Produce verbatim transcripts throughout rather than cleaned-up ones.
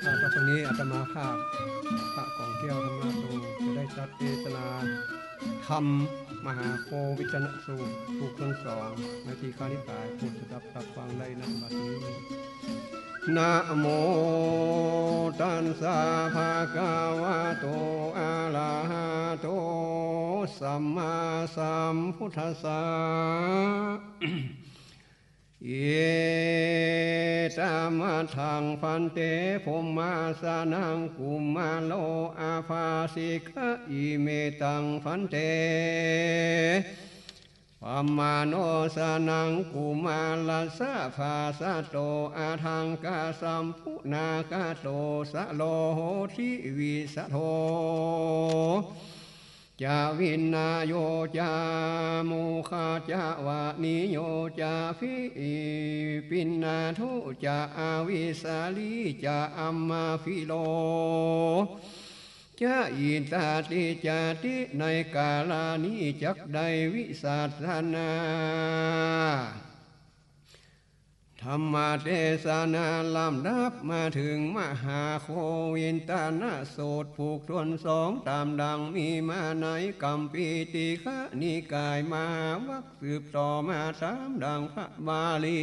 อ่า ต่อไปนี้อาตมาภาพ พระก๋องแก้วธรรมโต จะได้จัดเตสนาธรรมมหาโควิจจนสูตร ผูกต้นสอง ในทีฆนิกาย โปรดสดับรับฟังได้ณบัดนี้ นะโมตัสสะ ภะคะวะโต อะระหะโต สัมมาสัมพุทธัสสะ เอตะมะทัง ภันเต พรหมาสะนัง กุมารโอ อาภาสิกะ อิเมตัง ภันเต พรหมาโน สะนัง กุมารัสสะ ภาสะโต อะทังกะสัมปุนากะโต สะโลโหติ วิสะโท จะ วินนาโยจะ โมคะจะ วะนิโยจะ พิ ปินนาทุจะ อวิสาลีจะ อัมมาพิโลจะ อิตาติจะติ ในก๋าละนี้จักได้วิสัชนา ธรรมเตสนา ลำดับมาเถิงมหาโควิจจนสูตร ผูกต้นสอง ต๋ามดังมีมาในกัมภีติกะนิกาย มหาวักตร์ สืบต่อมาต๋ามดังพระบาลี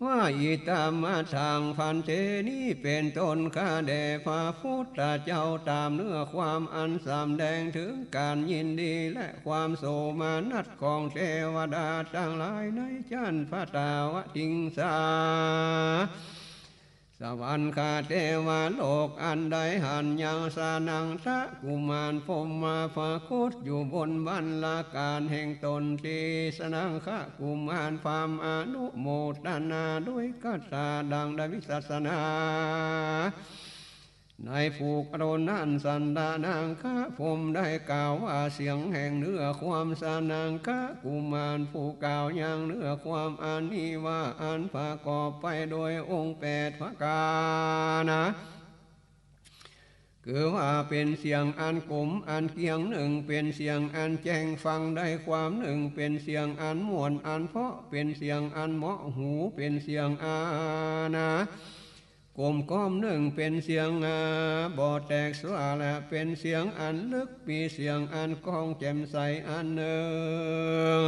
ว่า อิตะมะทัง ภันเต นี้เป๋นต้น ข้าแด่พระพุทธเจ้า ต๋ามเนื้อความอันสำแดงเถิงก๋านยินดี และความโสมนัสของเตวดาตังหลายในจั๊นพระตาวติงสา สวรรคเตวโลก อันได้หันยังสะนังคะกุมารพรหมาปรากฏอยู่บนบัลลาการแห่งต๋น ตี้สะนังคะกุมารพราหมณ์อนุโมทนาด้วยคาถาดังได้วิสัชนา ในผูกต้นนั้น สันตะนังคะพรหมได้กล่าวว่า เสียงแห่งเนื้อความ สะนังคะกุมารผู้กล่าวยังเนื้อความอันนี้ว่า อันประกอบไปโดยองค์แปดประก๋านนะ คือว่าเป๋นเสียงอันกลมอันเกลี้ยงหนึ่ง เป๋นเสียงอันแจ้งฟังได้ความหนึ่ง เป๋นเสียงอันม่วนอันเพราะ เป๋นเสียงอันเหมาะหู เป๋นเสียงอานะ กลมกล่อมหนึ่ง เป๋นเสียงอาบ่แตกสลาย และเป๋นเสียงอันลึก มีเสียงอันก้องแจ่มใสอันหนึ่ง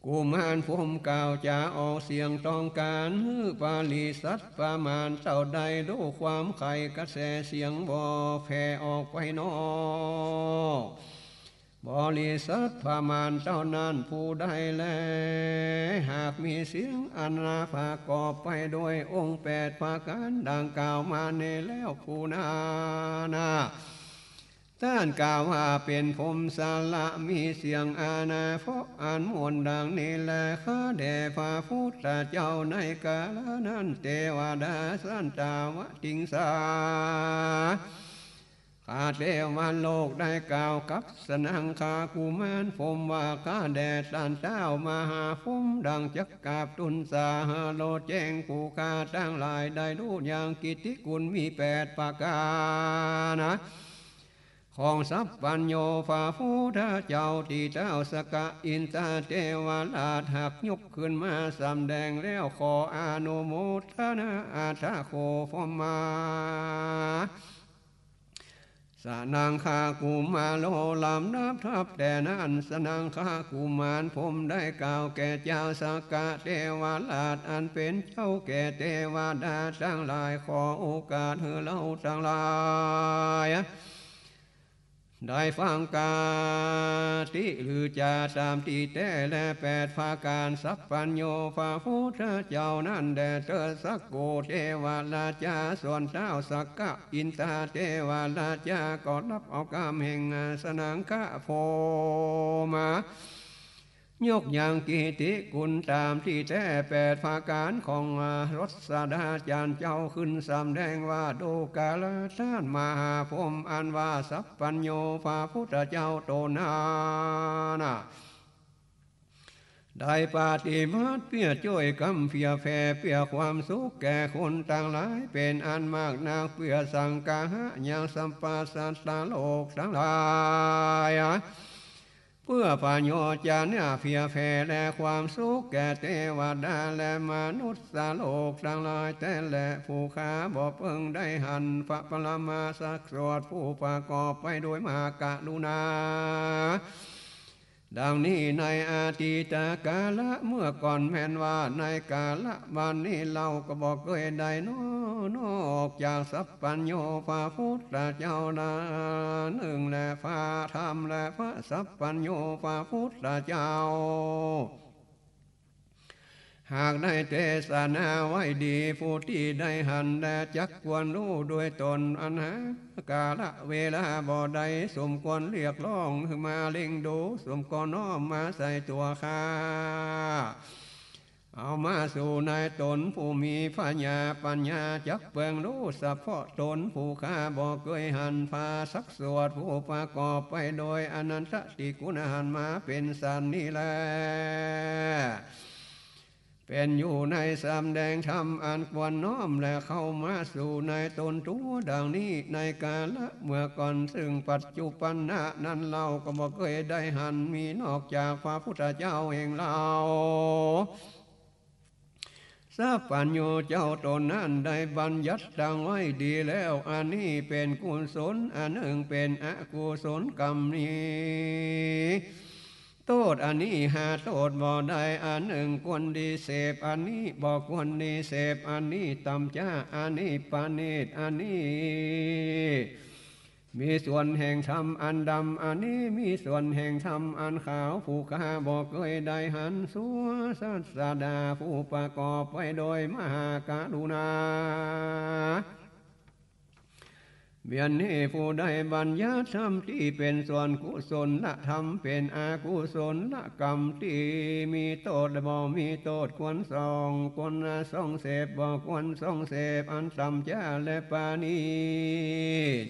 กุมารพรหมกล่าวจาออกเสียงต้องก๋านหื้อบริษัทประมาณเต้าใด ฮู้ความใค่กระแสเสียงบ่แผ่ออกไปนอก บริษัทประมาณเต้านั้น ผู้ใดแล หากมีเสียงอันประกอบไปโดยองค์แปดประก๋านดังกล่าวมานี้แล้ว ผู้นั้นนะ ต้านกล่าวว่าเป๋นพรหมสละ มีเสียงอันเพราะอันม่วนดังนี้แล ข้าแด่พระพุทธเจ้า ในกาละนั้น เตวดาจั๊นตาวติงสา ข้าเตวโลกได้กล่าวกับสะนังคะกุมารพรหมว่า ข้าแด่ต้านเต๊ามหาพรหม ดังจักกราบทูลสาโลแจ้ง ผู้ข้าตังหลายได้ฮู้ยังกิตติคุณมีแปดประก๋านนะ ของสัพพัญญูพระพุทธเจ้า ตี้เต๊าสักกะอินทเตวราชหากยกขึ้นมาสำแดงแล้ว ขออนุโมทนา อัตถะโข พรหมา สะนังคะกุมารโอ ลำดับถัดแต่นั้น สะนังคะกุมารพรหมได้กล่าวแก่เจ้าสักกะเตวราช อันเป๋นเจ้าแก่เตวดาตังหลาย ขอโอกาสหื้อเฮาตังหลาย ได้ฟังคติลือจาต๋ามตี้แต๊แลแปดประก๋าน สัพพัญญูพระพุทธเจ้านั้นแด่ เต๊อะ สักโกเตวราชา ส่วนเต๊าสักกะอินทเตวราชา ก็ฮับเอากำแห่งสะนังคะพรหมา ยกยังกิตติคุณต๋ามตี้แต๊แปดประก๋านของศาสดาจ๋ารย์เจ้าขึ้นสำแดงว่า ดูกราต้านมหาพรหมอันว่าสัพพัญญูพระพุทธเจ้าต๋นนั้นนา ได้ปฏิบัติเปื้อจ้วยก๋ำเผื่อแผ่เปื้อความสุขแก่คนตังหลายเป๋นอันมากนัก เปื้อสังคหะยังสรรพสัตว์โลกตังหลาย เปื้อประโยชน์จะเนื้อเผื่อแผ่และความสุขแก่เตวดาและมนุษย์โลกตังหลายแต๊แล ผู้ข้าบ่เปิงได้หันพระปรมาสกสวดผู้ประกอบไปโดยมหากรุณา ดังนี้ในอดีตกาละเมื่อก่อน แม้นว่าในกาละบัดนี้เฮาก็บ่เกยได้นอก นอกจากสัพพัญญูพระพุทธเจ้านั้นนึ่ง และพระธรรมและพระสัพพัญญูพระพุทธเจ้า หากได้เตสนาไว้ดี ผู้ตี้ได้หันแลจักควรฮู้โดยต๋น อันหากาละเวลาบ่ได้สมควรเรียกร้องหื้อมาเล็งดู สมควรน้อมมาใส่ตั๋วข้า เอามาสู่ในต๋นผู้มีผญาปัญญาจักเปิงฮู้เฉพาะต๋น ผู้ข้าบ่เกยหันพระสกสวดผู้ประกอบไปโดยอนันตติคุณหันมาเป๋นสันนี้แล เป๋นอยู่ในสำแดงธรรมอันควรน้อมและเข้ามาสู่ในต๋นตั๋วดังนี้ ในกาละเมื่อก่อน ซึ่งปัจจุบันนั้นเฮาก็บ่เกยได้หันมีนอกจากพระพุทธเจ้าแห่งเฮา สัพพัญญูเจ้าต๋นนั้นได้บัญญัติตังไว้ดีแล้ว อันนี้เป๋นกุศล อันนึ่งเป๋นอกุศลกรรมนี้ โต้ษอันนี้หาโต้ษบ่ได้ อันนึ่งควรดีเสพ อันนี้บ่ควรดีเสพ อันนี้ต่ำจ๊า อันนี้ประณีต อันนี้ มีส่วนแห่งธรรมอันดำ อันนี้มีส่วนแห่งธรรมอันขาว ผู้ข้าบ่เกยได้หัน ส่วนศาสดาผู้ประกอบไปโดยมหากรุณา เวียนนี้ผู้ได้บัญญัติธรรมตี้เป๋นส่วนกุศลธรรม เป๋นอกุศลกรรมตี้มีโต้ษและบ่มีโต้ษ ควรส่อง ควรส่องเสพ บ่ควรส่องเสพ อันต่ำจ๊าและประณีต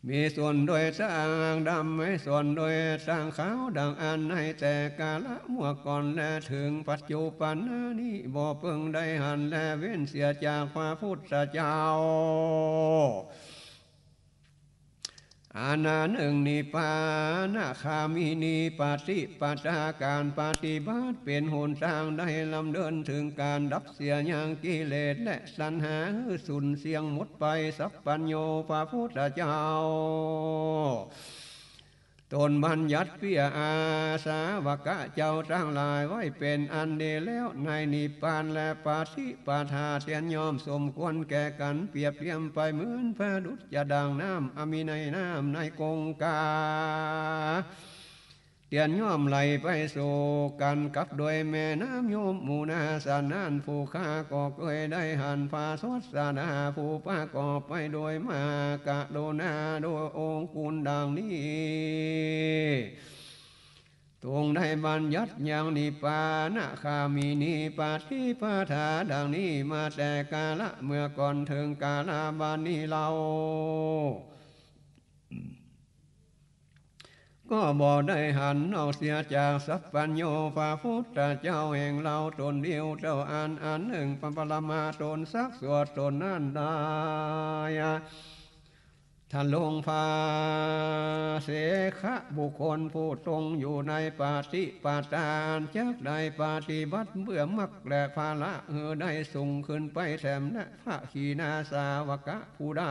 มีส่วนโดยตางดำ มีส่วนโดยตางขาว ดังอั้นในแต่กาละเมื่อก่อน และเถิงปัจจุบันนี้ บ่เปิงได้หัน และเว้นเสียจากพระพุทธเจ้า อันนึ่งนิพพานคามินีปฏิปทา ก๋านปฏิบัติเป๋นหนตางได้ลำเนินเถิงก๋านดับเสียยังกิเลสและตัณหาหื้อสูญเสียหมดไป สัพพัญญูพระพุทธเจ้า ต๋นบัญญัติเปื้ออาสาวกะเจ้าตังหลายไว้เป๋นอันดีแล้ว ในนิพพานและปฏิปทา เตียนย่อมสมควรแก่กั๋น เปรียบเตียมไปเหมือนประดุจจะดั่งน้ำอันมีในน้ำในกงกา เตียนย่อมไหลไปสู่กั๋นกับโดยแม่น้ำยมูนา สะนั้นผู้ข้าก็เกยได้หันพระศาสดาผู้ประกอบไปโดยมหากรุณา โดยองค์คุณดังนี้ ตรงได้บัญญัติยังนิพพานคามินีปฏิปทาดังนี้มาแต่กาละเมื่อก่อนเถิงกาละบัดนี้เฮา ก็บ่ได้หันนอกเสียจากสัพพัญญูพระพุทธเจ้าแห่งเฮาต๋นเดียวเต้าอั้น อันนึ่งพระปรมาต๋นสักสวดต๋นนั้นได้ ท่านหลวงพระเสขบุคคลผู้ตรงอยู่ในปฏิปทาอันจักได้ปฏิบัติเพื่อมรรคและผละหื้อได้สูงขึ้นไปแถมและพระขีณาสาวกะผู้ใด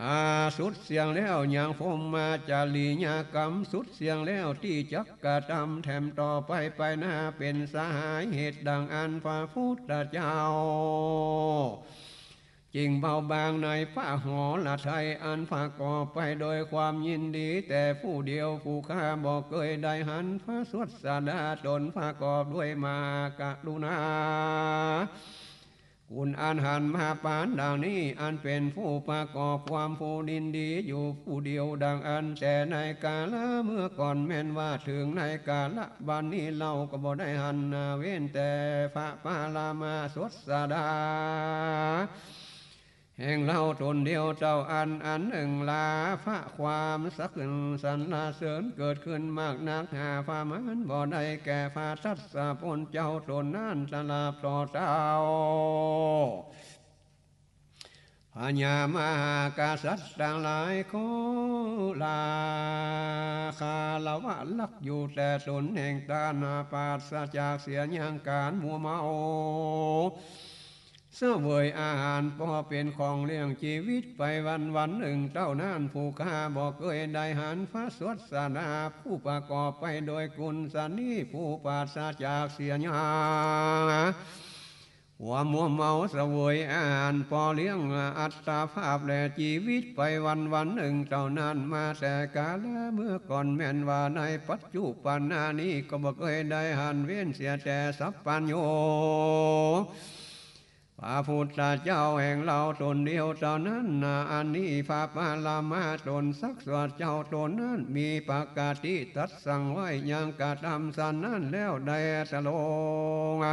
อา สุดเสี้ยงแล้วยังพรหมจริยกรรม สุดเสี้ยงแล้วตี้จักกระทำแถมต่อไปไปหน้า เป๋นสหายเหตุดังอั้นพระพุทธเจ้า จึงเบาบางในพระหฤทัยอันประกอบไปโดยความยินดีแต่ผู้เดียว ผู้ข้าบ่เกยได้หันพระศาสดาต๋นประกอบด้วยมหากรุณา คุณ อันหันมาปานดังนี้ อันเป๋นผู้ประกอบความผู้ยินดีอยู่ผู้เดียวดังอั้น แต่ในกาละเมื่อก่อน แม่นว่าเถิงในกาละบัดนี้ เฮาก็บ่ได้หัน เว้นแต่พระปรมาศาสดา แห่งเฮาต๋นเดียวเต้าอั้น อันนึ่ง ลาภะความสรรเสริญเกิดขึ้นมากนัก หาประมาณบ่ได้แก่พระทัสสะพลเจ้าต๋นนั้น ตราบต่อเต้า พญามหากษัตริย์ตังหลายขอลา คารวะรักอยู่แต่ต๋นแห่งต้าน ปราศจากเสียยังก๋านมัวเมา เสวยอาหารปอเป๋นของเลี้ยงจีวิตไปวันๆนึ่งเต้านั้น ผู้ข้าบ่เกยได้หันพระศาสดาผู้ประกอบไปโดยกุศลนี้ ผู้ปราศจากเสียยังความมัวเมา เสวยอาหารปอเลี้ยงอัตตภาพและจีวิตไปวันๆนึ่งเต้านั้น มาแต่กาละเมื่อก่อน แม่นว่าในปัจจุบันนี้ก็บ่เกยได้หัน เว้นเสียแต่สัพพัญญู พระพุทธเจ้าแห่งเฮาต๋นเดียวเต้านั้นนา อันนี้พระปรมาต๋นสักยอดเจ้าต๋นนั้น มีปกติตรัสสั่งไว้ยังกระทำสันนั้นแล้ว ได้ตรัสลง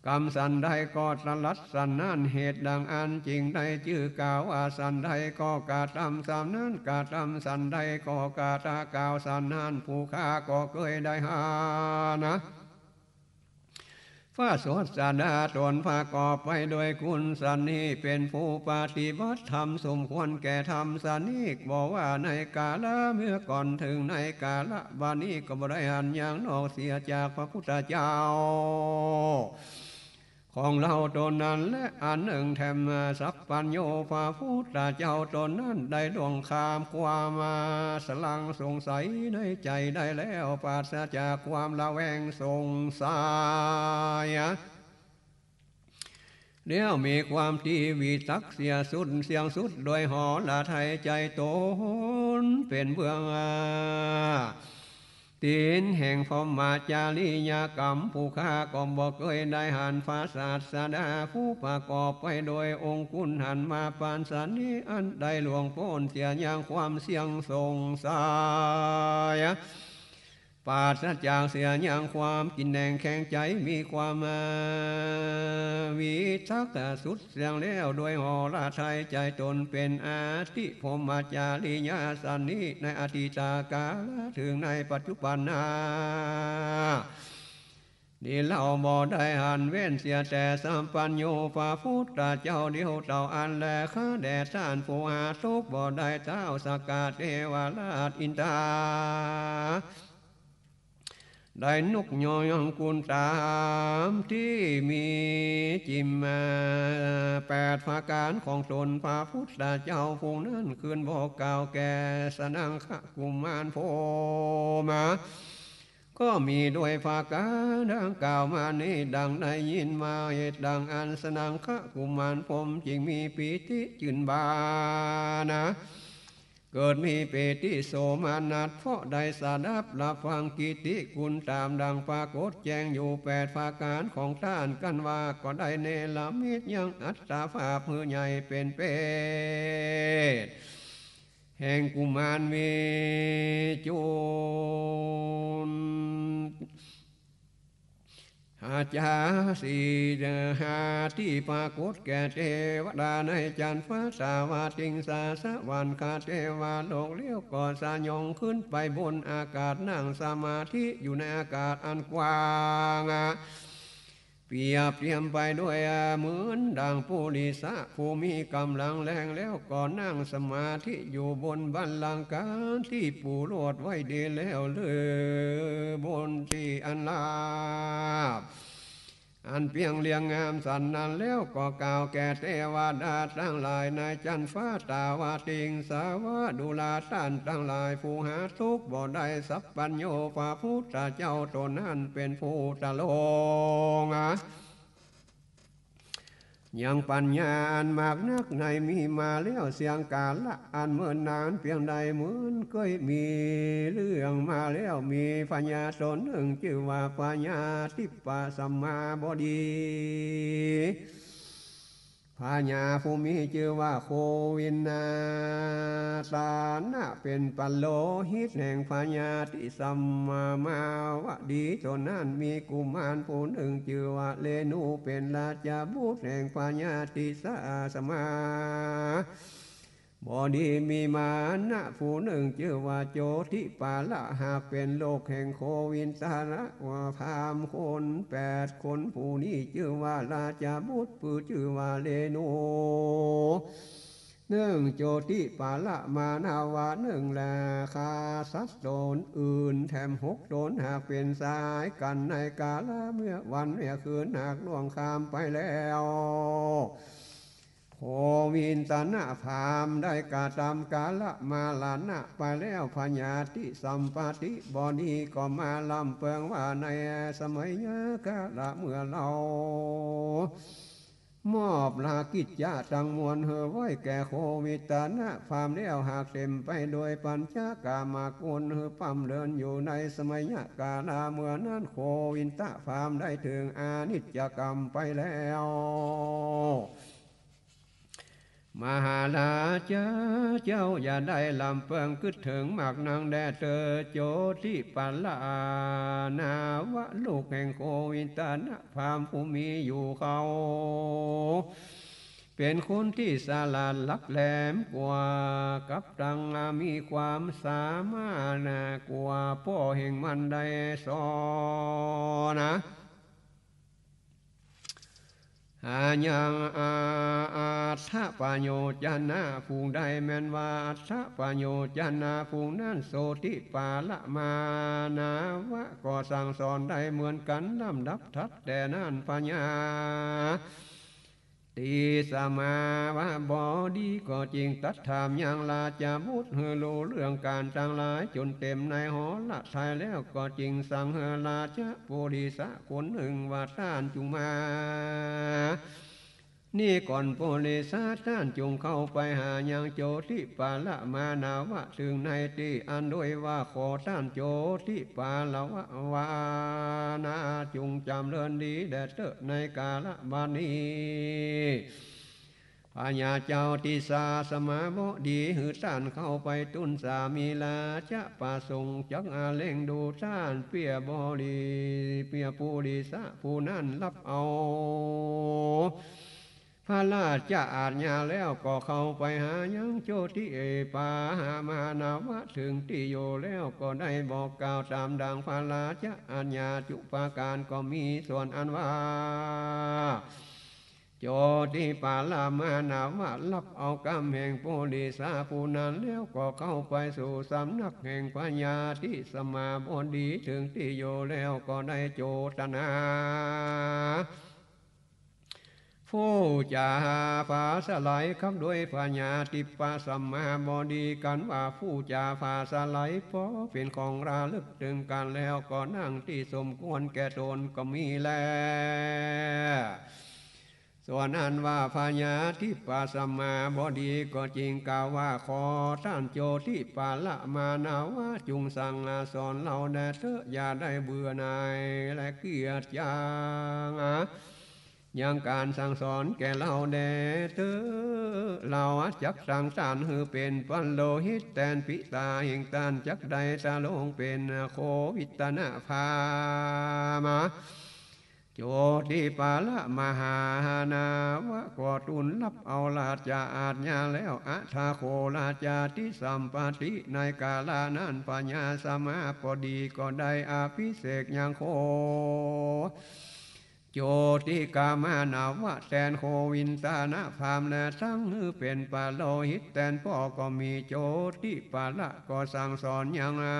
กำสันใดก็ตรัสสันนั้น เหตุดังอั้นจึงได้จื้อกล่าวว่าสันใดก็กระทำสันนั้น กระทำสันใดก็กล่าวสันนั้น ผู้ข้าก็เกยได้หันนะ พระศาสดาต๋นประกอบไปโดยกุศลนี้ เป๋นผู้ปฏิบัติธรรมสมควรแก่ธรรมสันนี้ บ่ว่าในกาละเมื่อก่อนเถิงในกาละบัดนี้ ก็บ่ได้หันอย่างนอกเสียจากพระพุทธเจ้าของเฮาต๋นนั้น และอันนึ่งแถมสัพพัญญู พระพุทธเจ้าต๋นนั้นได้ล่วงข้ามความสลังสงสัยในใจ๋ได้แล้ว ปราศจากความระแวงสงสัย แล้วมีความตี้วิตกเสียสุดเสี้ยงสุด โดยหราไทยใจ๋ต๋นเป๋นเบื้องตี๋นแห่งพรหมจริยกรรม ผู้ข้าก็บ่เกยได้หันพระศาสดาผู้ประกอบไปโดยองคุลหันมาปานสันนี้ อันได้ล่วงป๊นเสียยังความเสี้ยงสงสัย ปราศจากเสียยังความกินแหนงแข็งใจ๋ มีความวิตกสุดเสี้ยงแล้ว โดยหราไทยใจ๋ต๋นเป๋นอธิพรหมจริยาสันนี้ ในอดีตกาละเถิงในปัจจุบันนา นี้เฮาบ่ได้หันเว้นเสียแต่สัพพัญญูพระพุทธเจ้าเดียวเต้าอั้นแล ข้าแด่ต้านผู้หาทุกข์บ่ได้ ท้าวสักกะเทวราชอินทา ได้นกยอยังกุลต๋ามตี้มีจิมมาแปดประก๋านของต๋น พระพุทธเจ้าผู้นั้นคืนบ่กล่าวแก่สนังคกุมารพรหม ก็มีด้วยประก๋านดังกล่าวมานี้ ดังได้ยินมา เหตุดังอั้นสนังคกุมารพรหมจึงมีปีติจืนบานนะ เกิดมีปีติโสมนัส เพราะได้สดับรับฟังกิตติคุณต๋ามดังปรากฏแจ้งอยู่แปดประก๋านของต้าน กันว่าก็ได้เนรมิตยังอัตตภาพหื้อใหญ่เป๋นเปรต แห่งกุมารเวจุล อาจาสีหาตี้ปรากฏแก่เตวดาในจันทร์ฟ้าสาวัตติงสาสวรรคเตวาโลก แล้วก็สยองขึ้นไปบนอากาศ นั่งสมาธิอยู่ในอากาศอันกว้าง เปรียบเตียมไปด้วยเหมือนดังปุริสะผู้มีก๋ำลังแรง แล้วก็นั่งสมาธิอยู่บนบัลลังก์ตี้ปูลวดไว้ดีแล้ว หรือบนตี้อันราบ อันเปียงเรียงงามสันนั้น แล้วก็กล่าวแก่เตวดาตังหลายในจันทร์ฟ้าตาวัตติงสาวะดูราต้านตังหลาย ผู้หาทุกข์บ่ได้ สัพพัญญูพระพุทธเจ้าต๋นนั้นเป๋นผู้ตรง ยังปัญญาอันมากนักในมีมาแล้วเสี้ยงกาละอันเมินนานเปียงใด เหมือนเกยมีเรื่องมาแล้ว มีพญาต๋นนึ่งจื้อว่าพญาทิปปะสัมมาบดี พญาผู้มีจื้อว่าโควินทานะ เป๋นปุโรหิตแห่งพญาติสัมมาวดี ต๋นนั้นมีกุมารผู้นึ่งจื้อว่าเรณุ เป๋นราชบุตรแห่งพญาติสาสมา บดี มีมานะผู้นึ่งจื้อว่าโจติปาละ หากเป๋นลูกแห่งโควินทานะ ว่าพราหมณ์คนแปดคน ผู้นี้จื้อว่าราชบุตร ปื้อจื้อว่าเรณุ นึ่งโจติปาละ มานาวะนึ่ง และฆ่าสัตว์ต๋นอื่นแถมหกต๋น หากเป๋นสหายกั๋นในกาละเมื่อวันเมื่อคืน หากล่วงข้ามไปแล้ว โควินทานะพราหมณ์ได้กระตำกาละมรณะไปแล้ว พญาติสัมปติบดีก็มาลำเปิงว่า ในสมัยกาละเมื่อเฮา มอบภารกิจจะตังมวลหื้อไว้แก่โควินทานะพราหมณ์แล้ว หากเต๋มไปโดยปัญจกามคุณหื้อปล้ำเดินอยู่ในสมัยกาละเมื่อนั้น โควินทาพราหมณ์ได้เถิงอนิจกรรมไปแล้ว มหาราชาเจ้าอย่าได้ลำเปิงกึ๊ดเถิงมากนักแด่เต๊อะ โจติปาละ นาวะลูกแห่งโควินทานะพราหมณ์ผู้มีอยู่เขา เป๋นคนตี้สลาดหลักแหลมกว่า กับตังมีความสามารถกว่าป้อแห่งมันได้สอนนะ หายังอัตถปโยจนะ ผู้ใดแม่นว่าอัตถปโยจนะ ผู้นั้นโจติปาละ มานาวะก็สั่งสอนได้เหมือนกั๋น ลำดับถัดแต่นั้น พญา ติสมาวะบดีก็จึงตรัสถามยังราชบุตรหื้อฮู้เรื่องก๋านตังหลายจ๋นเต๋มในหอระไทยแล้ว ก็จึงสั่งหื้อราชปุริสะคนนึ่งว่า ต้านจุ่งมา นี่ก่อนปุริสะ ต้านจุ่งเข้าไปหายังโจติปาละมานาวะเถิงในตี้อั้นโดยว่า ขอต้านโจติปาละวะวานะจุ่งจ๋ำเริญดีแด่เต๊อะ ในกาละบัดนี้ พญาเจ้าติสสมาบดีหื้อต้านเข้าไปตุ๊นสามีราชประสงค์ จักอาเล็งดูต้านเปี้ยบริ เปี้ยปุริสะผู้นั้นฮับเอา พระราชอาญาแล้วก็เข้าไปหายังโจติปาละมานาวะเถิงตี้อยู่แล้ว ก็ได้บอกกล่าวต๋ามดังพระราชอาญาจุประก๋าน ก็มีส่วนอันว่า โจติปาละมานาวะฮับเอากำแห่งปุริสะผู้นั้นแล้ว ก็เข้าไปสู่สำนักแห่งพญาติสมาบดีเถิงตี้อยู่แล้ว ก็ได้โจตนา ผู้จ๋าผาสะไหลครับด้วยพญาติปสมาบดี กั๋นว่าผู้จ๋าผาสะไหล เพราะเป๋นของระลึกเถิงกั๋นแล้ว ก็นั่งตี้สมควรแก่ต๋นก็มีแล ส่วนอันว่าพญาติปสมาบดีก็จึงกล่าวว่า ขอต้านโจติปาละมานาวะจุ่งสั่งสอนเฮาแด่เต๊อะ อย่าได้เบื่อหน่ายและเกียจจ๋าง ยังก๋านสั่งสอนแก่เฮาแด่เต๊อะ เฮาจักตั้งต้านหื้อเป๋นปุโรหิตแตนปิตาแห่งต้าน จักได้ตะลงเป๋นโควินทานะพราหมณ์ โจติปาละมหานาวะก็ตุ๊นฮับเอาราชอาญาแล้ว อัฏฐโข ราชาติสัมปติ ในกาละนั้นพญาสมาบดีก็ได้อภิเษกยังโค โจติกามานาวะแตนโควินทานะพราหมณ์ และตั้งหื้อเป๋นปุโรหิตแตนป้อก็มี โจติปาละก็สั่งสอนยังอั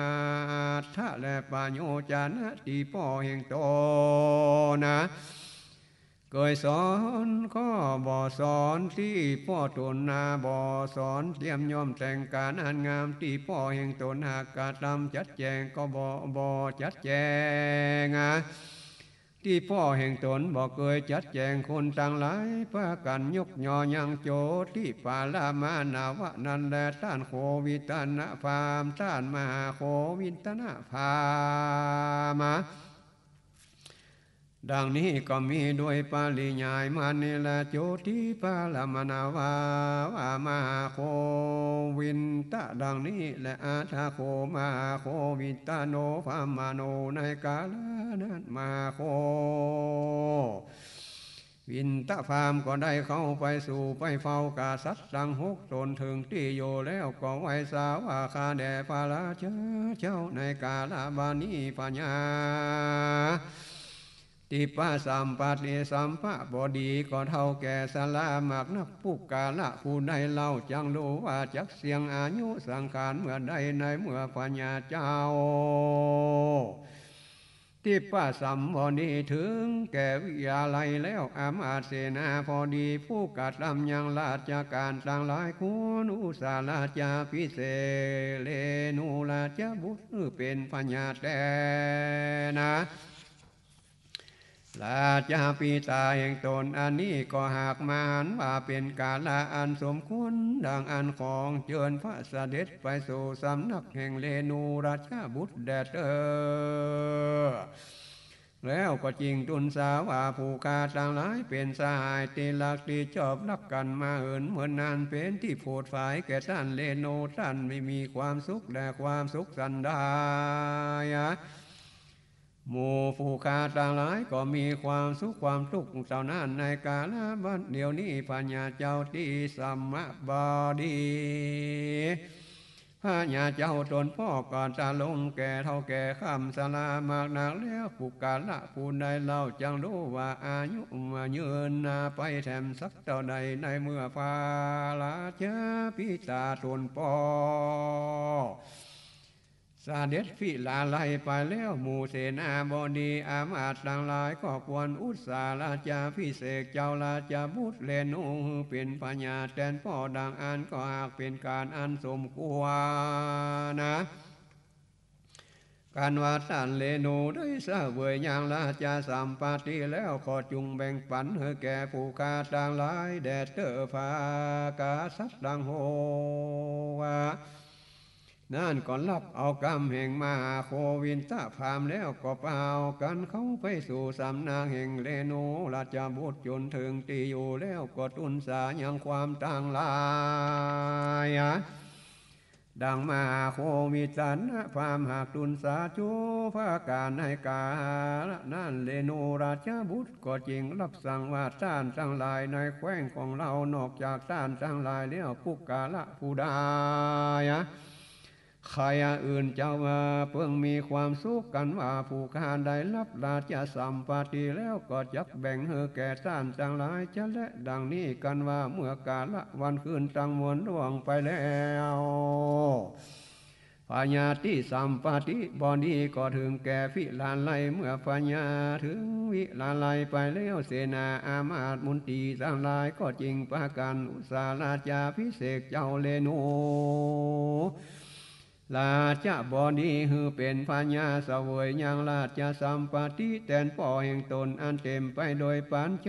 ฏฐะและปโยจนะตี้ป้อแห่งต๋นนะ เกยสอนก็บ่สอนตี้ป้อต๋นนา บ่สอนเตรียมย่อมแต่งก๋านอันงามตี้ป้อแห่งต๋น หากกระตำจัดแจงก็บ่ บ่จัดแจง ตี้ป้อแห่งต๋นบ่เกยจัดแจง คนตังหลายปากั๋นยกยอยังโจติปาละมานาวะนั้นแล ต้านโควินทานะพราหมณ์ ต้านมหาโควินทานะพราหมณ์ ดังนี้ก็มีโดยปริยายมานี้แล โจติปรมานาวา ว่ามหาโควินทะดังนี้แล อัฏฐโข มหาโควินทะโน พราหมโณ ในกาละนั้น มหาโควินทะพราหมณ์ก็ได้เข้าไปสู่ไปเฝ้ากษัตริย์ตังหกต๋นเถิงตี้อยู่แล้ว ก็ไหว้สาว่า ข้าแด่พระราชาเจ้า ในกาละบัดนี้พญา ทิพพสัมปติสัมภบดีก็เฒ่าแก่สรามากนัก ปุคคละผู้ใดเล่าจักฮู้ว่าจักเสี้ยงอายุสังขารเมื่อใด ในเมื่อพญาเจ้า ทิพพสัมบดีเถิงแก่วิไลแล้ว อำมาตย์เสนาบดีผู้กระทำยังราชก๋านตังหลายควรอุสสาราชาภิเษกเรณูราชบุตรหื้อเป๋นพญาแต๊นะ ราชบิดาแห่งต๋นอันนี้ก็หากมาหันว่าเป๋นกาละอันสมควร ดังอั้นขอเจิญพระเสด็จไปสู่สำนักแห่งเรณูราชบุตรแด่เต๊อะ แล้วก็จึงทูลสาว่า ผู้ข้าตังหลายเป๋นสหายตี้ฮักตี้ชอบฮักกั๋นมาเหินเมินนาน เป๋นตี้โผดผายแก่ต้านเรณู ต้านไม่มีความสุขและความสุขสันใด หมู่ผู้ข้าตังหลายก็มีความสุขความตุ๊กข์เต้านั้น ในกาละบัดเดี๋ยวนี้ พญาเจ้าติสสมบดี พญาเจ้าต๋นป้อก็ตรงแก่เฒ่าแก่คำชรามากนักแล้ว ปุคคละผู้ใดเล่าจักฮู้ว่าอายุมายืนนาไปแถมสักเต้าใด ในเมื่อพระราชบิดาต๋นป้อ เสด็จวิไลไปแล้ว หมู่เสนาบดีอำมาตย์ตังหลายก็ควรอุสสาราชาภิเษกเจ้าราชบุตรเรณูหื้อเป๋นพญาแต๊นป้อ ดังอั้นก็หากเป๋นก๋านอันสมควรนะ กันว่าต้านเรณูได้เสวยยังราชสัมปติแล้ว ก็จุ่งแบ่งปั๋นหื้อแก่ผู้ข้าตังหลายแด่เต๊อะ พระกษัตริย์ตังหก นั้นก็ฮับเอากำแห่งมหาโควินทะพราหมณ์แล้ว ก็ปากั๋นเข้าไปสู่สำนักแห่งเรณูราชบุตรจ๋นเถิงตี้อยู่แล้ว ก็ทูลสายังความตังหลาย ดังมหาโควินทะพราหมณ์หากทูลสาจบพระก๋านในกาละนั้น เรณูราชบุตรก็จึงฮับสั่งว่า ต้านตังหลายในแคว้นของเฮานอกจากต้านตังหลายแล้ว ปุคคละผู้ใด ใค่อื่นจะว่าเปิงมีความสุขกั๋นว่า ผู้ข้าได้ฮับราชสัมปติแล้ว ก็จักแบ่งหื้อแก่ต้านตังหลายจะแล ดังนี้กั๋นว่า เมื่อกาละวันคืนตังมวลล่วงไปแล้ว พญาติสสัมปติบดีก็เถิงแก่วิไล เมื่อพญาเถิงวิไลไปแล้ว เสนาอำมาตย์มนตรีตังหลายก็จึงปากั๋นอุสสาราชาภิเษกเจ้าเรณูราชบดีหื้อเป๋นพญาเสวยยังราชสัมปติแต๊นป้อแห่งต๋นอันเต๋มไปโดยปัญจ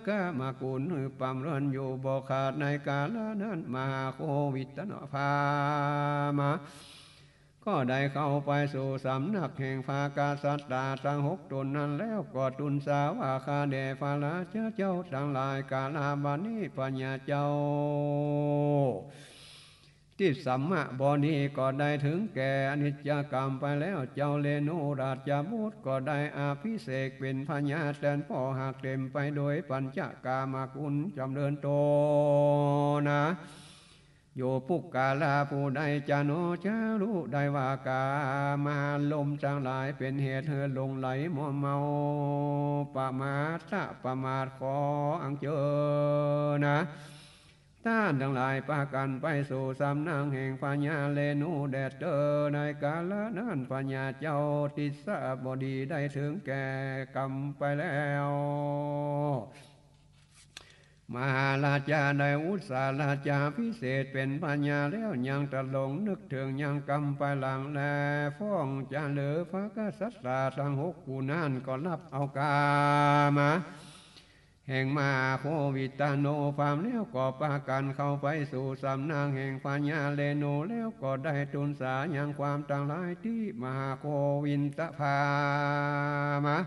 กามกุณ หื้อปำเริญอยู่บ่ขาด ในกาละนั้น มหาโควินทะพราหมณ์ ก็ได้เข้าไปสู่สำนักแห่งพระกษัตริย์ตังหกต๋นนั้นแล้ว ก็ทูลสาว่า ข้าแด่พระราชาเจ้าตังหลาย กาละบัดนี้พญาเจ้า ติสสมบดีก็ได้เถิงแก่อนิจกรรมไปแล้ว เจ้าเรณูราชบุตรก็ได้อภิเษกเป๋นพญาแต๊นป้อหากเต๋มไปโดยปัญจกามกุณจ๋ำเริญต๋นนะ อยู่ ปุคคละผู้ใดจะหนอจะฮู้ได้ว่ากามารมณ์ตังหลายเป๋นเหตุหื้อหลงไหลมัวเมา ประมาท ประมาท ขออังเจิญนะ ต้านตังหลายปากั๋นไปสู่สำนักแห่งพญาเรณูแด่เต๊อะ ในกาละนั้นพญาเจ้าติสสมบดีได้เถิงแก่กรรมไปแล้ว มหาราชาได้อุสสาราชาภิเษกเป๋นพญาแล้ว ยังตรงนึกเถิงยังกรรมไปหลังแล ฟ้องจะเหลือพระกษัตริย์ตังหกผู้นั้นก็ฮับเอากามารมณ์แห่งมหาโควินทะโนพราหมณ์แล้ว ก็ปากั๋นเข้าไปสู่สำนักแห่งพญาเรณูแล้ว ก็ได้ทูลสายังความตังหลายตี้มหาโควินทะพราหมณ์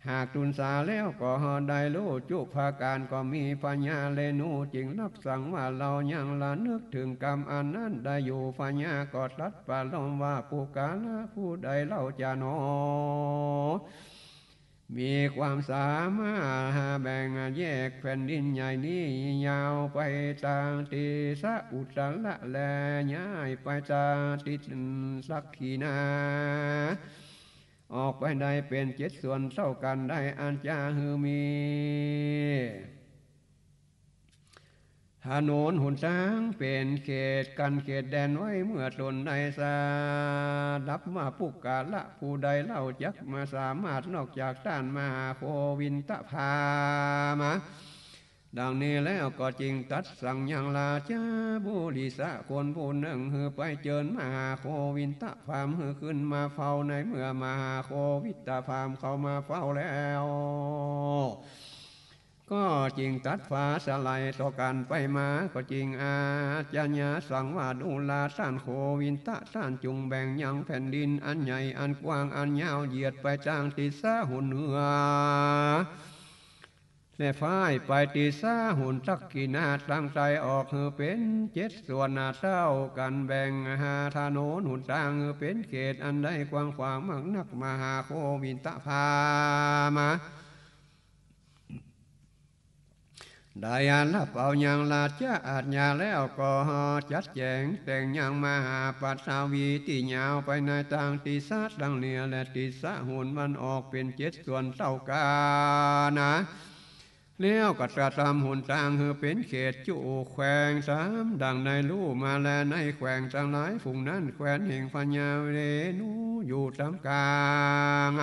หากตูนสาแล้วก็ได้ฮู้จุประก๋าน ก็มีพญาเรณูจึงรับสั่งว่า เฮายังระนึกเถิงกรรมอันนั้นได้อยู่ พญาก็ตรัสประโลมว่า ปุคคละผู้ใดเล่าจะหนอ มีความสามารถแบ่งแยกแผ่นดินใหญ่นี้ยาวไปตางทิศอุตตระ และย้ายไปตางทิศดักขิณา ออกไปได้เป๋นเจ็ดส่วนเต้ากั๋นได้ อันจะหื้อมี ถนนหนตางเป๋นเขตกั้นเขตแดนไว้ เมื่อตนได้สดับว่า ปุคคละผู้ใดเล่าจักมาสามารถนอกจากต้านมหาโควินทพราหมณ์ ดังนี้แล้วก็จึงตรัสสั่งยังราชบุริสะคนผู้นึ่ง หื้อไปเจิญมหาโควินทพราหมณ์ หื้อขึ้นมาเฝ้า ในเมื่อมหาโควินทพราหมณ์เข้ามาเฝ้าแล้ว ก็จึงตรัสฟ้าสะไหลต่อกั๋นไปมา ก็จึงอาชญาสั่งว่า ดูราต้านโควินทะ ต้านจุ่งแบ่งยังแผ่นดินอันใหญ่อันกว้างอันยาว เหยียดไปตางทิศหนเหนือ และฟ้ายไปทิศหนดักขิณาตางใต้ออก หื้อเป๋นเจ็ดส่วนเต้ากั๋น แบ่งหาถนนหนตาง หื้อเป๋นเขตอันใดกว้างขวางมากนัก มหาโควินทพราหมณ์ ได้รับเอายังราชอาชญาแล้ว ก็จัดแจ๋งแต่งยังมหาปัตตวีตี้ยาวไปในตางทิศตางเหนือ และทิศหนวันออก เป๋นเจ็ดส่วนเต้ากั๋น แล้วก็ตรัสตำหนตางหื้อเป๋นเขตจุแขวงสาม ดังได้ฮู้มาแล ในแขวงตังหลายฝูงนั้น แคว้นแห่งพญาเรณูอยู่ต๋ามก๋าง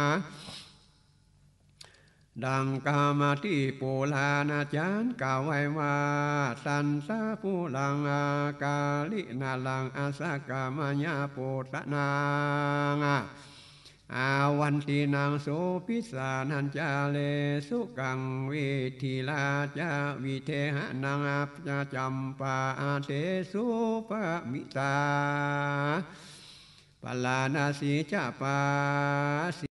ดังกามาตี้ปุราณาจ๋ารย์กล่าวไว้ว่า ตันตะปุรัง อาคาลินารัง อัสสะกะมะยะปุตตะนัง อาวันตินัง สุปิสสานัญจาเรสุกัง วิธิราชวิเทหะนัง อัปปะจัมปาเทสุปะมิตา ปาราณสีจะปาสี